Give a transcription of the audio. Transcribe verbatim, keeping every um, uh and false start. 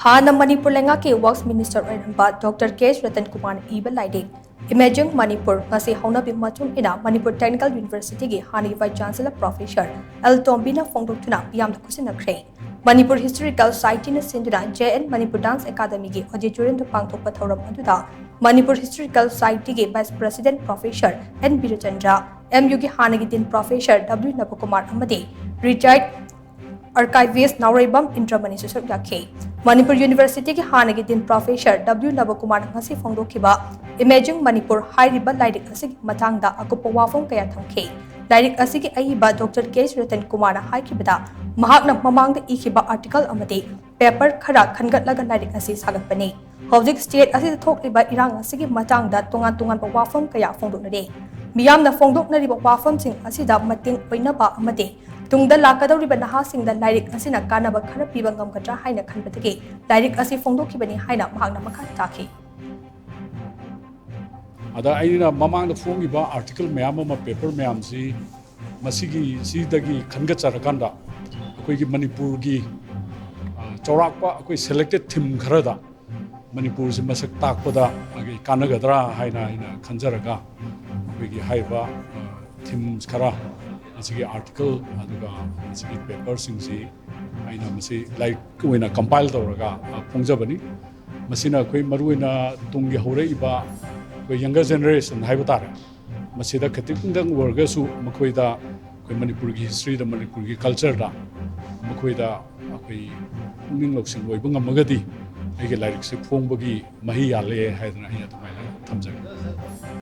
ꯍꯥꯟꯅ ꯃꯅꯤꯄꯨꯔ ꯂꯩꯉꯥꯛꯀꯤ ꯋꯥꯔꯛꯁ ꯃꯤꯅꯤꯁꯇꯔ ꯑꯣꯏꯔꯝꯕ ꯗꯣꯛꯇꯔ ꯀꯦ ꯁꯨꯔꯇꯟ ꯀꯨꯃꯥꯔꯅ ꯏꯕ ꯂꯥꯏꯔꯤꯛ Imaging Manipur, ꯉꯁꯤ ꯍꯧꯅꯕꯤ ꯃꯇꯨꯡ ꯏꯟꯅ ꯃꯅꯤꯄꯨꯔ ꯇꯦꯛꯅꯤꯀꯦꯜ ꯌꯨꯅꯤꯚꯔꯁꯤꯇꯤꯒꯤ ꯍꯥꯟꯅꯒꯤ ꯚꯥꯏꯁ ꯆꯥꯟꯁꯦꯂꯔ ꯄ꯭ꯔꯣꯐꯦꯁꯔ ꯑꯦꯜ ꯇꯣꯝꯕꯤꯅ ꯐꯣꯡꯗꯣꯛꯇꯨꯅ ꯃꯤꯌꯥꯝꯗ ꯈꯨꯠꯁꯤꯟꯅꯈ꯭ꯔꯦ꯫ ꯃꯅꯤꯄꯨꯔ ꯍꯤꯁꯇꯣꯔꯤꯀꯦꯜ ꯁꯣꯁꯥꯏꯇꯤꯅ ꯁꯤꯟꯗꯨꯅ ꯖꯦ ꯑꯦꯟ ꯃꯅꯤꯄꯨꯔ ꯗꯥꯟꯁ ꯑꯦꯀꯥꯗꯃꯤꯒꯤ ꯑꯣꯗꯤꯇꯣꯔꯤꯌꯝꯗ ꯄꯥꯡꯊꯣꯛꯄ ꯊꯧꯔꯝ ꯑꯗꯨꯗ ꯃꯅꯤꯄꯨꯔ ꯍꯤꯁꯇꯣꯔꯤꯀꯦꯜ ꯁꯣꯁꯥꯏꯇꯤꯒꯤ vice president professor N Birchandra, M ꯌꯨꯒꯤ ꯍꯥꯟꯅꯒꯤ ꯗꯤꯟ ꯄ꯭ꯔꯣꯐꯦꯁꯔ ꯗꯕ꯭ꯂꯤꯎ ꯅꯕꯀꯨꯃꯥꯔ ꯑꯃꯗꯤ ꯔꯤꯇꯥꯌꯔꯗ ꯑꯥꯔꯀꯥꯏꯚꯤꯁ ꯅꯥꯎꯔꯩꯕꯝ ꯏꯟꯗ꯭ꯔꯃꯅꯤꯁꯨ ꯁꯔꯨꯛ ꯌꯥꯈꯤ꯫ ꯃꯅꯤꯄꯨꯔ ꯌꯨꯅꯤꯚꯔꯁꯤꯇꯤꯒꯤ ꯍꯥꯟꯅꯒꯤ ꯗꯤꯟ ꯄ꯭ꯔꯣꯐꯦꯁꯔ ꯗꯕ꯭ꯂꯤꯎ ꯅꯕꯀꯨꯃꯥꯔꯅ ꯉꯁꯤ ꯐꯣꯡꯗꯣꯛꯈꯤꯕ Imaging Manipur ꯍꯥꯏꯔꯤꯕ ꯂꯥꯏꯔꯤꯛ ꯑꯁꯤꯒꯤ ꯃꯇꯥꯡꯗ ꯑꯀꯨꯞꯄ ꯋꯥꯐꯝ ꯀꯌꯥ ꯊꯝꯈꯤ꯫ ꯂꯥꯏꯔꯤꯛ ꯑꯁꯤꯒꯤ ꯑꯏꯕ ꯗꯣꯛꯇꯔ ꯀꯦ ꯁꯨꯔꯇꯟ ꯀꯨꯃꯥꯔꯅ ꯍꯥꯏꯈꯤꯕꯗ, ꯃꯍꯥꯛꯅ ꯃꯃꯥꯡꯗ ꯏꯈꯤꯕ ꯑꯥꯔꯇꯤꯀꯜ ꯑꯃꯗꯤ ꯄꯦꯄꯔ ꯈꯔ ꯈꯟꯒꯠꯂꯒ ꯂꯥꯏꯔꯤꯛ ꯑꯁꯤ ꯁꯥꯒꯠꯄꯅꯤ꯫ ꯍꯧꯖꯤꯛ ꯁ꯭ꯇꯦꯠ ꯑꯁꯤꯗ ꯊꯣꯛꯂꯤꯕ ꯏꯔꯥꯡ ꯑꯁꯤꯒꯤ ꯃꯇꯥꯡꯗ ꯇꯣꯉꯥꯟ ꯇꯣꯉꯥꯟꯕ ꯋꯥꯐꯝ ꯀꯌꯥ ꯐꯣꯡꯗꯣꯛꯅꯔꯤ꯫ ꯃꯤꯌꯥꯝꯅ ꯐꯣꯡꯗꯣꯛꯅꯔꯤꯕ ꯋꯥꯐꯝꯁꯤꯡ ꯑꯁꯤꯗ ꯃꯇꯦꯡ ꯑꯣꯏꯅꯕ ꯑꯃꯗꯤ ꯇꯨꯡꯗ ꯂꯥꯛꯀꯗꯧꯔꯤꯕ ꯅꯍꯥꯁꯤꯡꯗ ꯂꯥꯏꯔꯤꯛ ꯑꯁꯤꯅ ꯀꯥꯟꯅꯕ ꯈꯔ ꯄꯤꯕ ꯉꯝꯒꯗ꯭ꯔꯥ ꯍꯥꯏꯅ ꯈꯟꯕꯗꯒꯤ ꯂꯥꯏꯔꯤꯛ ꯑꯁꯤ ꯐꯣꯡꯗꯣꯛꯈꯤꯕꯅꯤ ꯍꯥꯏꯅ ꯃꯍꯥꯛꯅ ꯃꯈꯥ ꯇꯥꯈꯤ꯫ ꯑꯗ ꯑꯩꯅ ꯃꯃꯥꯡꯗ ꯐꯣꯡꯈꯤꯕ ꯑꯥꯔꯇꯤꯀꯜ ꯃꯌꯥꯝ ꯑꯃ, ꯄꯦꯄꯔ ꯃꯌꯥꯝꯁꯤ ꯃꯁꯤꯒꯤ, ꯁꯤꯗꯒꯤ ꯈꯟꯒꯠꯆꯔꯀꯥꯟꯗ ꯑꯩꯈꯣꯏꯒꯤ ꯃꯅꯤꯄꯨꯔꯒꯤ, ꯑ, ꯆꯥꯎꯔꯥꯛꯄ ꯑꯩꯈꯣꯏ ꯁꯦꯂꯦꯛꯇꯦꯠ ꯊꯤꯝ ꯈꯔꯗ ꯃꯅꯤꯄꯨꯔꯁꯤ ꯃꯁꯛ ꯇꯥꯛꯄꯗ ꯑꯩꯈꯣꯏ ꯀꯥꯟꯅꯒꯗ꯭ꯔꯥ ꯍꯥꯏꯅ ꯑꯩꯅ ꯈꯟꯖꯔꯒ, ꯑꯩꯈꯣꯏꯒꯤ ꯍꯥꯏꯔꯤꯕ, ꯑ, ꯊꯤꯝꯁ ꯈꯔ, ꯃꯁꯤꯒꯤ ꯑꯥꯔꯇꯤꯀꯜ ꯑꯗꯨꯒ ꯃꯁꯤꯒꯤ ꯄꯦꯄꯔꯁꯤꯡꯁꯤ ꯑꯩꯅ ꯃꯁꯤ ꯂꯥꯏꯔꯤꯛ ꯑꯣꯏꯅ ꯀꯝꯄꯥꯏꯜ ꯇꯧꯔꯒ, ꯑ, ꯐꯣꯡꯖꯕꯅꯤ꯫ ꯃꯁꯤꯅ ꯑꯩꯈꯣꯏ ꯃꯔꯨꯑꯣꯏꯅ ꯇꯨꯡꯒꯤ ꯍꯧꯔꯛꯏꯕ ꯑꯩꯈꯣꯏ ꯌꯪꯒꯔ ꯖꯦꯅꯦꯔꯦꯁꯟ ꯍꯥꯏꯕ ꯇꯥꯔꯦ, ꯃꯁꯤꯗ ꯈꯖꯤꯛꯇꯪ ꯑꯣꯏꯔꯒꯁꯨ ꯃꯈꯣꯏꯗ ꯑꯩꯈꯣꯏ ꯃꯅꯤꯄꯨꯔꯒꯤ ꯍꯤꯁꯇ꯭ꯔꯤꯗ, ꯃꯅꯤꯄꯨꯔꯒꯤ ꯀꯜꯆꯔꯗ ꯃꯈꯣꯏꯗ ꯑꯩꯈꯣꯏ ꯄꯨꯛꯅꯤꯡ ꯂꯧꯁꯤꯡ ꯑꯣꯏꯕ ꯉꯝꯃꯒꯗꯤ ꯑꯩꯒꯤ ꯂꯥꯏꯔꯤꯛꯁꯦ ꯐꯣꯡꯕꯒꯤ ꯃꯍꯩ ꯌꯥꯜꯂꯦ ꯍꯥꯏꯗꯅ ꯑꯩ ꯑꯗꯨꯃꯥꯏꯅ ꯊꯝꯖꯒꯦ꯫